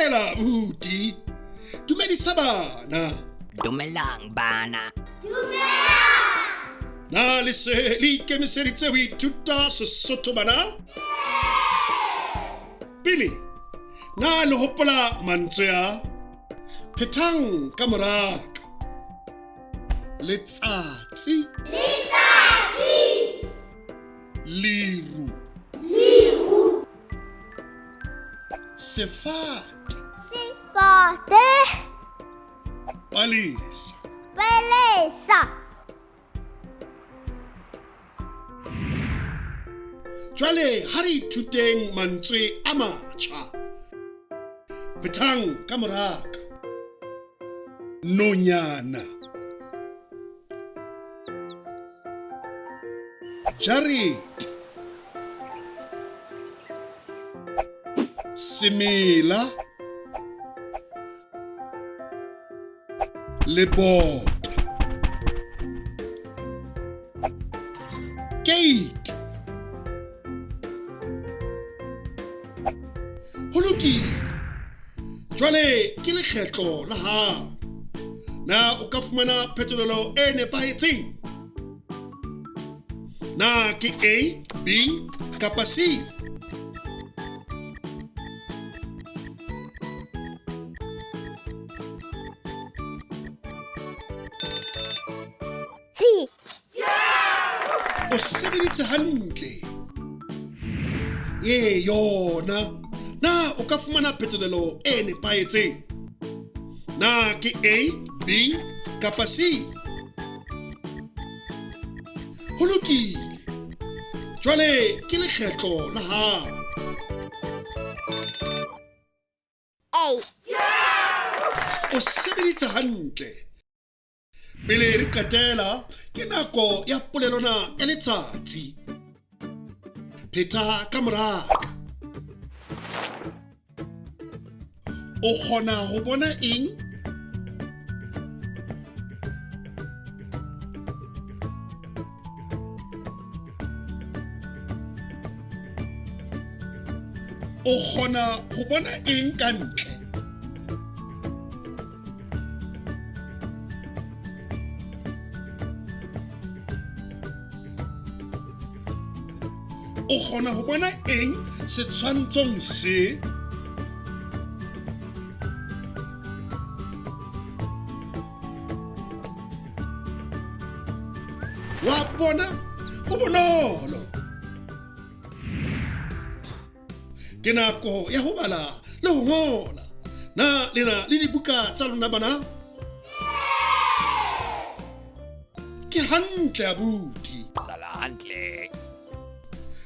Dumela abuti. Dumedisa bana. Dumelang bana. Na le se le ikemiseditse ho ithuta Sesotho bana? Pele, na le hopola mantswe a? Phethang ka moraka. Letsatsi. Letsatsi. Leru. Leru. Sefate. Sefate. Palesa. Palesa. Jwale ha re ithuteng mantswe a matjha. Phethang ka moraka. Nonyana. Jarete. Semela. Lebota. Keiti. Ho lokile. Jwale ke lekgetlo la hao. Na o ka fumana phetolelo e nepahetseng? Na ke A, B kapa C? C. O sebeditse hantle. Ee yona. Na o ka fumana phetolelo e nepahetseng? Na ke A, B kapa C? Ho lokile. Jwale ke lekgetlo la hao. A. O sebeditse hantle. Pele re qetela, ke nako ya polelwana ya letsatsi. Pheta ka moraka. O kgona ho bona eng? O kgona ho bona eng ka ntle? O kgona ho bona eng setshwantshong se? Wa bona? Ho bonolo. Ke nako ya ho bala le ho ngola. Na le na le dibuka tsa lona bana? Ke hantle abuti. Sala hantle.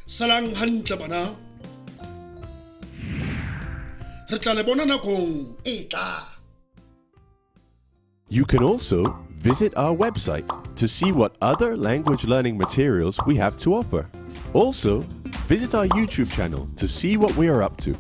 Salang hantle bana. Re tla le bona nakong e tlang. You can also visit our website to see what other language learning materials we have to offer. Also, visit our YouTube channel to see what we are up to.